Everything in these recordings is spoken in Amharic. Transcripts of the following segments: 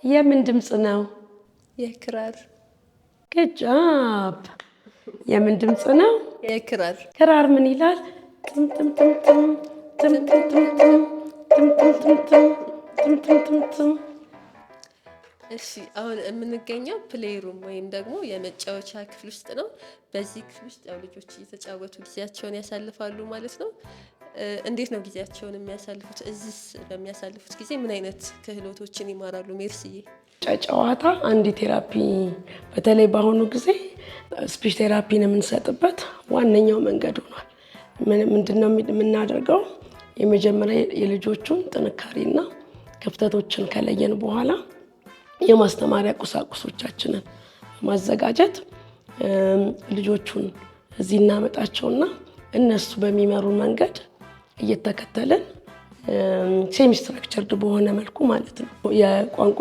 የምን ድምፅ ነው? የክራር። Good job። የምን ድምፅ ነው? የክራር። ክራር ምን ይላል? ጥም ጥም ጥም ጥም ጥም ጥም ጥም ጥም ጥም ጥም ጥም ጥም ጥም ጥም ጥም ጥም። እሺ፣ አሁን የምንገኘው play room ወይም ደግሞ የመጫወቻ ክፍል ውስጥ ነው። በዚህ ክፍል ውስጥ ያው ልጆች እየተጫወቱ ጊዜያቸውን ያሳልፋሉ ማለት ነው። እንዴት ነው ጊዜያቸውን የሚያሳልፉት? እዚህስ በሚያሳልፉት ጊዜ ምን አይነት ክህሎቶችን ይማራሉ? ሜርስዬ። ጨዋታ አንድ therapy፣ በተለይ በአሁኑ ጊዜ speech therapy ን የምንሰጥበት ዋነኛው መንገድ ሆኗል። ምንድነው የምናደርገው? የመጀመሪያ የልጆቹን ጥንካሬና ክፍተቶችን ከለየን በኋላ የማስተማሪያ ቁሳቁሶቻችንን በማዘጋጀት ልጆቹን እዚህ እናመጣቸውና እነሱ በሚመሩ መንገድ እየተከተልን semi structured በሆነ መልኩ ማለት ነው፣ የቋንቋ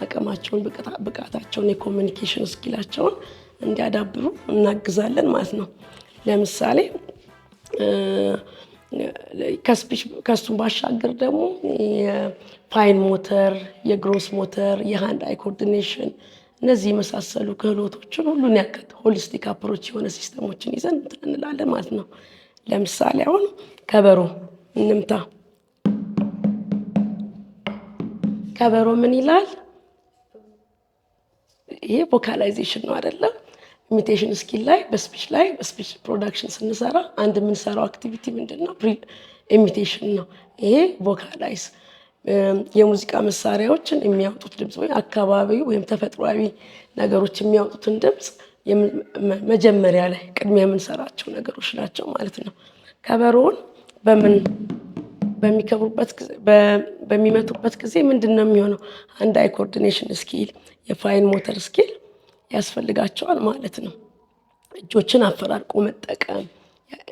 አቅማቸውን፣ ብቃታቸውን፣ የ communication skill ኣቸውን እንዲያዳብሩ እናግዛለን ማለት ነው። ለምሳሌ ከ speech ከሱም ባሻገር ደግሞ የ fine motor፣ የ gross motor፣ የ hand eye coordination እነዚህ የመሳሰሉ ክህሎቶችን ሁሉን ያካተተ holistic approach የሆነ system ኦችን ይዘን እንትን እንላለን ማለት ነው። ለምሳሌ አሁን ከበሮ እንምታ። ከበሮ ምን ይላል? ይሄ vocalization ነው አይደለም? Imitation skill ላይ በ speech ላይ በ speech production ስንሰራ አንድ የምንሰራው activity ምንድን ነው? Imitation ነው። ይሄ vocalize የሙዚቃ መሳሪያዎችን የሚያወጡት ድምፅ ወይም አካባቢ ወይም ተፈጥሯዊ ነገሮች የሚያወጡትን ድምፅ መጀመሪያ ላይ ቅድሚያ የምንሰራቸው ነገሮች ናቸው ማለት ነው። ከበሮውን በምን በሚከብሩበት ጊዜ፣ በሚመቱበት ጊዜ ምንድን ነው የሚሆነው? Hand eye coordination skill፣ የ fine motor skill ያስፈልጋቸዋል ማለት ነው። እጆችን አፈራርቆ መጠቀም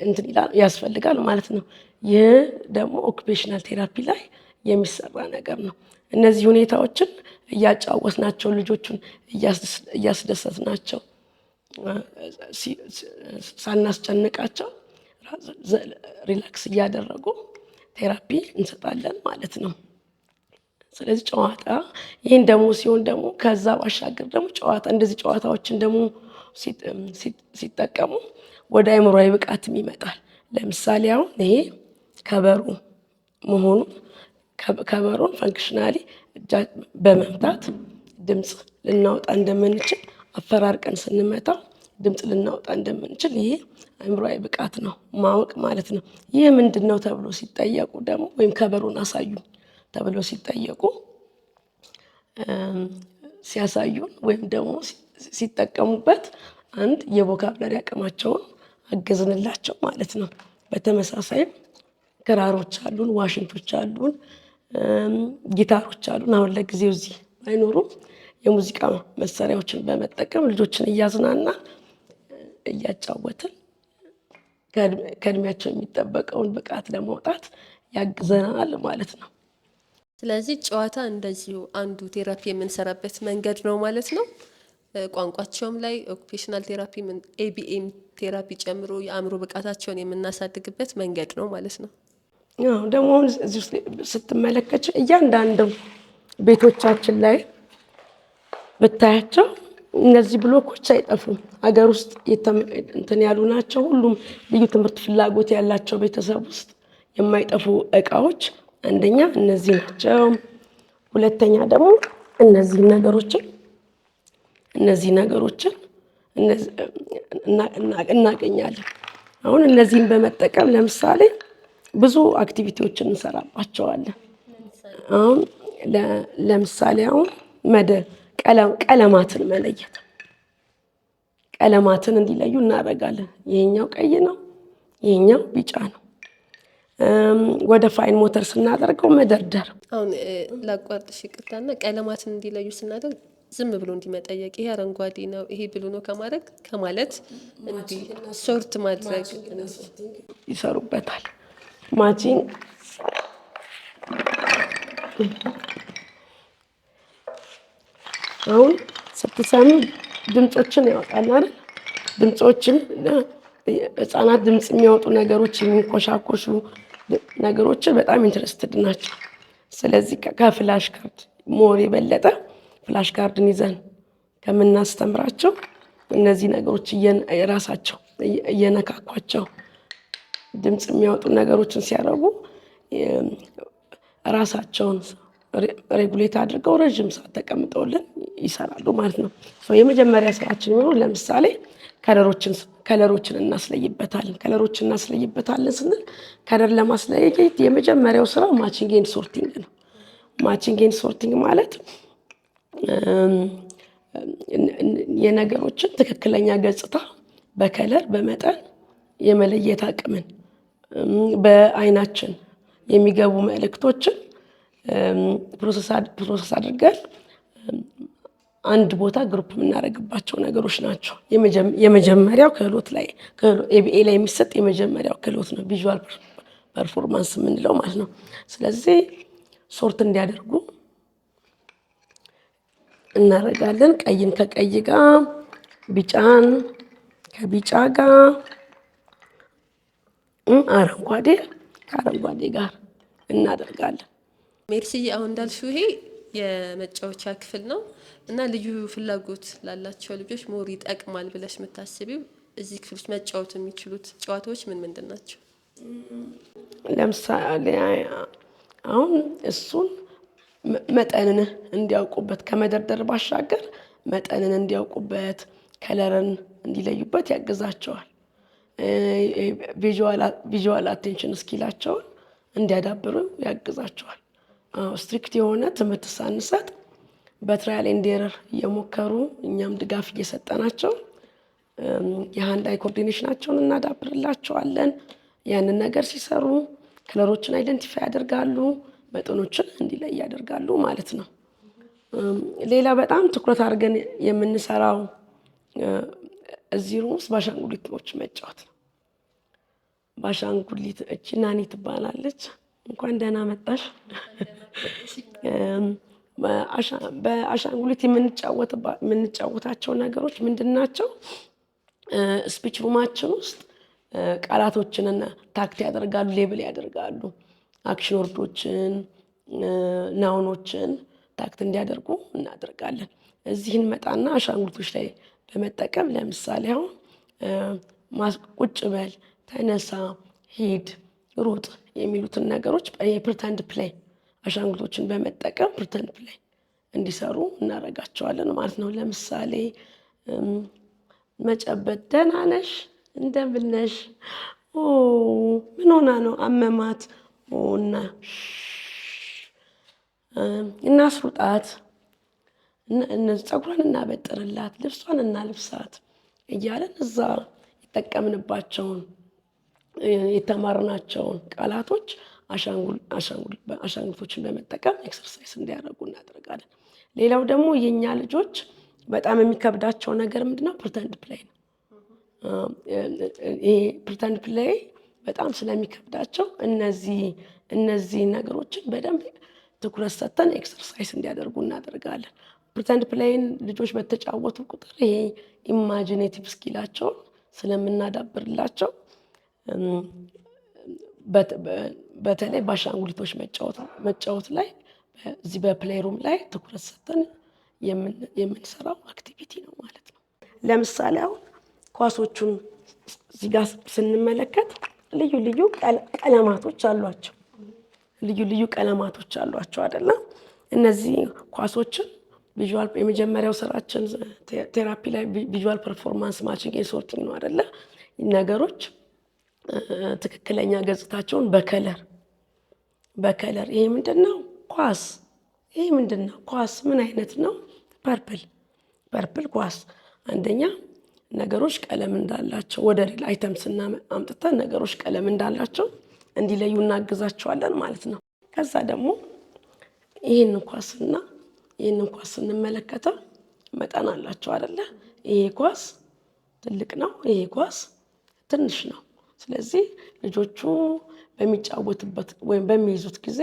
እንትን ይላል ያስፈልጋል ማለት ነው። ይህ ደግሞ occupational therapy ላይ የሚሰራ ነገር ነው። እነዚህ ሁኔታዎችን እያጫወትናቸው፣ ልጆቹን እያስደሰትናቸው፣ ሳናስጨንቃቸው relax እያደረጉ therapy እንሰጣለን ማለት ነው። ስለዚህ ጨዋታ ይህን ደግሞ ሲሆን ደግሞ ከዛ ባሻገር ደግሞ ጨዋታ እንደዚህ ጨዋታዎችን ደግሞ ሲጠቀሙ ወደ አእምሯዊ ብቃትም ይመጣል። ለምሳሌ አሁን ይሄ ከበሮ መሆኑን፣ ከበሮን functionally በመምታት ድምፅ ልናወጣ እንደምንችል፣ አፈራርቀን ስንመታው ድምፅ ልናወጣ እንደምንችል ይሄ አእምሯዊ ብቃት ነው ማወቅ ማለት ነው። ይህ ምንድን ነው ተብሎ ሲጠየቁ ደግሞ ወይም ከበሮን አሳዩ ተብሎ ሲጠየቁ ሲያሳዩን ወይም ደግሞ ሲጠቀሙበት አንድ የ vocabulary አቅማቸውን አገዝንላቸው ማለት ነው። በተመሳሳይም ክራሮች አሉን፣ ዋሽንቶች አሉን፣ ጊታሮች አሉን። አሁን ለጊዜው እዚህ ባይኖሩም የሙዚቃ መሳሪያዎችን በመጠቀም ልጆችን እያዝናናን እያጫወትን ከእድሜያቸው የሚጠበቀውን ብቃት ለማውጣት ያግዘናል ማለት ነው። ስለዚህ ጨዋታ እንደዚሁ አንዱ therapy የምንሰራበት መንገድ ነው ማለት ነው። ቋንቋቸውም ላይ occupational therapy፣ ABA ም therapy ጨምሮ የአእምሮ ብቃታቸውን የምናሳድግበት መንገድ ነው ማለት ነው። ደግሞ አሁን እዚህ ውስጥ ስትመለከች እያንዳንዱ ቤቶቻችን ላይ ብታያቸው እነዚህ ብሎኮች አይጠፉም። ሀገር ውስጥ እንትን ያሉ ናቸው። ሁሉም ልዩ ትምህርት ፍላጎት ያላቸው ቤተሰብ ውስጥ የማይጠፉ እቃዎች አንደኛ እነዚህ ናቸው። ሁለተኛ ደግሞ እነዚህ ነገሮችን እናገኛለን። አሁን እነዚህን በመጠቀም ለምሳሌ ብዙ activity ዎችን እንሰራባቸዋለን። አሁን ለምሳሌ አሁን ቀለማትን መለየት፣ ቀለማትን እንዲለዩ እናደርጋለን። ይሄኛው ቀይ ነው፣ ይሄኛው ቢጫ ነው። ወደ fine motor ስናደርገው መደርደር። አሁን ላቋርጥሽ ይቅርታና ቀለማትን እንዲለዩ ስናደርግ ዝም ብሎ እንዲመጠየቅ ይሄ አረንጓዴ ነው፣ ይሄ blue ነው ከማድረግ ከማለት እንዲህ sort ማድረግ ይሰሩበታል። Matching አሁን ስትሰሚ ድምፆችን ያወጣል አይደል? ድምፆችን ህፃናት ድምፅ የሚያወጡ ነገሮች፣ የሚንኮሻኮሹ ነገሮችን በጣም interested ናቸው። ስለዚህ ከ flash card more የበለጠ Flash card ን ይዘን ከምናስተምራቸው እነዚህ ነገሮች ራሳቸው እየነካኳቸው ድምፅ የሚያወጡ ነገሮችን ሲያደርጉ ራሳቸውን regulate አድርገው ረዥም ሰዓት ተቀምጠውልን ይሰራሉ ማለት ነው። የመጀመሪያ ስራችን የሚሆነው ለምሳሌ color ኦችን እናስለይበታለን። Color ኦችን እናስለይበታለን ስንል color ለማስለየት የመጀመሪያው ስራ matching and sorting ነው። Matching and sorting ማለት የነገሮችን ትክክለኛ ገጽታ በ color፣ በመጠን የመለየት አቅምን፣ በአይናችን የሚገቡ መልእክቶችን process አድርገን አንድ ቦታ group የምናደርግባቸው ነገሮች ናቸው። የመጀመሪያው ክህሎት ላይ፣ ABA ላይ የሚሰጥ የመጀመሪያው ክህሎት ነው፣ visual performance የምንለው ማለት ነው። ስለዚህ sort እንዲያደርጉ እናደርጋለን። ቀይን ከቀይ ጋር፣ ቢጫን ከቢጫ ጋር፣ አረንጓዴ ከአረንጓዴ ጋር እናደርጋለን። ሜርሲዬ፣ አሁን እንዳልሽው ይሄ የመጫወቻ ክፍል ነው እና ልዩ ፍላጎት ላላቸው ልጆች more ይጠቅማል ብለሽ የምታስቢው እዚህ ክፍል ውስጥ መጫወት የሚችሉት ጨዋታዎች ምን ምንድን ናቸው? ለምሳሌ አሁን እሱን መጠንን እንዲያውቁበት፣ ከመደርደር ባሻገር መጠንን እንዲያውቁበት፣ color ን እንዲለዩበት ያግዛቸዋል። Visual attention skill ኣቸውን እንዲያዳብሩ ያግዛቸዋል። Strict የሆነ ትምህርት ሳንሰጥ በ trial and error እየሞከሩ፣ እኛም ድጋፍ እየሰጠናቸው የ hand eye coordination ኣቸውን እናዳብርላቸዋለን። ያንን ነገር ሲሰሩ color ኦችን identify ያደርጋሉ፣ መጠኖችን እንዲለይ ያደርጋሉ ማለት ነው። ሌላ በጣም ትኩረት አድርገን የምንሰራው እዚህ room ውስጥ በአሻንጉሊቶች መጫወት ነው። በአሻንጉሊት፣ እቺ ናኒ ትባላለች። እንኳን ደህና መጣሽ። በአሻንጉሊት የምንጫወታቸው ነገሮች ምንድን ናቸው? Speech room ኣችን ውስጥ ቃላቶችን tag ያደርጋሉ፣ label ያደርጋሉ። Action word ኦችን፣ noun ኦችን tag እንዲያደርጉ እናደርጋለን። እዚህ እንመጣና አሻንጉሊቶች ላይ በመጠቀም ለምሳሌ አሁን ቁጭ በል፣ ተነሳ፣ ሂድ፣ ሩጥ የሚሉትን ነገሮች የ pretend play፣ አሻንጉሊቶችን በመጠቀም pretend play እንዲሰሩ እናደርጋቸዋለን ማለት ነው። ለምሳሌ መጨበጥ፣ ደህና ነሽ፣ እንደምን ነሽ፣ ምን ሆና ነው፣ አመማት እና እናስሩጣት፣ ፀጉሯን እናበጥርላት፣ ልብሷን እናልብሳት እያለን እዛ የተጠቀምንባቸውን፣ የተማርናቸውን ቃላቶች አሻንጉሊቶችን በመጠቀም exercise እንዲያደርጉ እናደርጋለን። ሌላው ደግሞ የእኛ ልጆች በጣም የሚከብዳቸው ነገር ምንድነው? Pretend play ነው። ይሄ pretend play በጣም ስለሚከብዳቸው እነዚህ ነገሮችን በደንብ ትኩረት ሰጥተን exercise እንዲያደርጉ እናደርጋለን። Pretend play ን ልጆች በተጫወቱ ቁጥር ይሄ imaginative skill ኣቸውን ስለምናዳብርላቸው በተለይ በአሻንጉሊቶች መጫወት ላይ እዚህ በ play room ላይ ትኩረት ሰጥተን የምንሰራው activity ነው ማለት ነው። ለምሳሌ አሁን ኳሶቹን እዚህ ጋር ስንመለከት ልዩ ልዩ ቀለማቶች አሏቸው። ልዩ ልዩ ቀለማቶች አሏቸው አይደለም? እነዚህ ኳሶችን visual፣ የመጀመሪያው ስራችን therapy ላይ visual performance matching sorting ነው አይደለ? ነገሮች ትክክለኛ ገጽታቸውን በ color፣ ይሄ ምንድን ነው? ኳስ። ይሄ ምንድን ነው? ኳስ። ምን አይነት ነው? Purple፣ purple ኳስ። አንደኛ ነገሮች ቀለም እንዳላቸው ወደ real item ስናአምጥተን ነገሮች ቀለም እንዳላቸው እንዲለዩ እናግዛቸዋለን ማለት ነው። ከዛ ደግሞ ይህንን ኳስና ይህንን ኳስ ስንመለከተው መጠን አላቸው አይደለ? ይሄ ኳስ ትልቅ ነው፣ ይሄ ኳስ ትንሽ ነው። ስለዚህ ልጆቹ በሚጫወቱበት ወይም በሚይዙት ጊዜ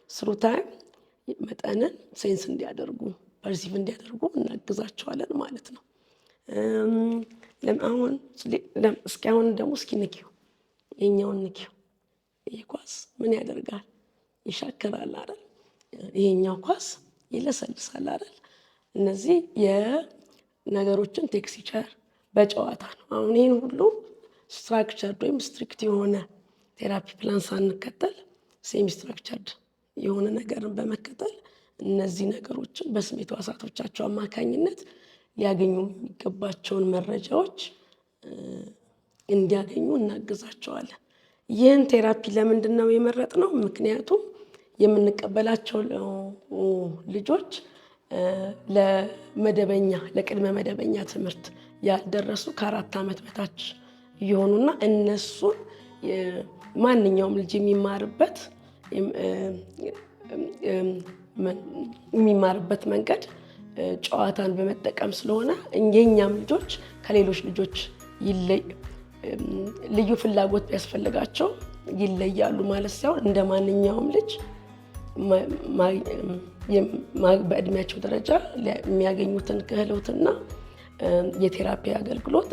through time መጠንን sense እንዲያደርጉ፣ perceive እንዲያደርጉ እናግዛቸዋለን ማለት ነው። አሁን እስኪ አሁን ደግሞ እስኪ ንኪው፣ ይሄኛውን ንኪው። ይህ ኳስ ምን ያደርጋል? ይሻክራል አይደል? ይሄኛው ኳስ ይለሰልሳል አይደል? እነዚህ የነገሮችን texture በጨዋታ ነው። አሁን ይህን ሁሉ structured ወይም strict የሆነ therapy plan ሳንከተል semi structured የሆነ ነገርን በመከተል እነዚህ ነገሮችን በስሜት ሕዋሳቶቻቸው አማካኝነት ሊያገኙ የሚገባቸውን መረጃዎች እንዲያገኙ እናግዛቸዋለን። ይህን therapy ለምንድን ነው የመረጥነው? ምክንያቱም የምንቀበላቸው ልጆች ለመደበኛ ለቅድመ መደበኛ ትምህርት ያልደረሱ ከ4 ዓመት በታች የሆኑና እነሱን ማንኛውም ልጅ የሚማርበት መንገድ ጨዋታን በመጠቀም ስለሆነ የኛም ልጆች ከሌሎች ልጆች ልዩ ፍላጎት ቢያስፈልጋቸው ይለያሉ ማለት ሳይሆን እንደ ማንኛውም ልጅ በእድሜያቸው ደረጃ የሚያገኙትን ክህሎትና የ therapy አገልግሎት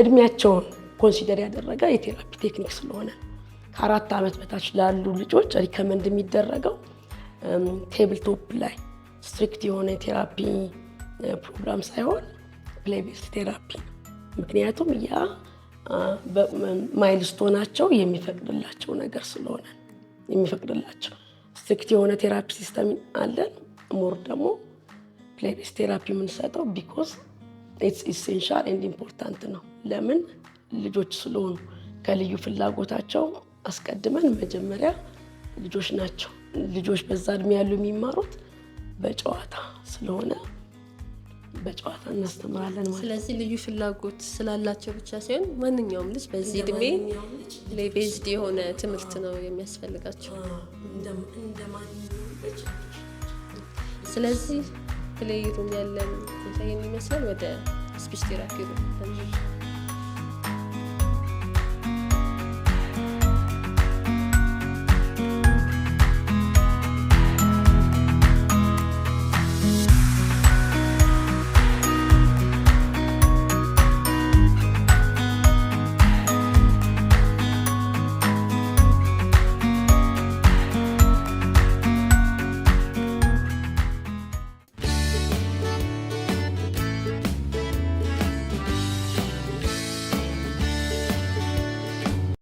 እድሜያቸውን consider ያደረገ የ therapy technique ስለሆነ ከ4 ዓመት በታች ላሉ ልጆች recommend የሚደረገው table top ላይ strict የሆነ የ therapy ፕሮግራም ሳይሆን play based therapy ነው። ምክንያቱም ያ milestone ኣቸው የሚፈቅድላቸው ነገር ስለሆነ የሚፈቅድላቸው strict የሆነ therapy system አለን። More ደግሞ play based therapy የምንሰጠው because it's essential and important ነው። ለምን? ልጆች ስለሆኑ ከልዩ ፍላጎታቸው አስቀድመን መጀመሪያ ልጆች ናቸው። ልጆች በዛ እድሜ ያሉ የሚማሩት በጨዋታ ስለሆነ በጨዋታ እናስተምራለን ማለት ነው። ስለዚህ ልዩ ፍላጎት ስላላቸው ብቻ ሳይሆን ማንኛውም ልጅ በዚህ እድሜ play based የሆነ ትምህርት ነው የሚያስፈልጋቸው። እንደ ማንኛውም ልጅ። ስለዚህ play room ያለን ቦታ ይህን ይመስላል። ወደ speech therapy room እንሂድ።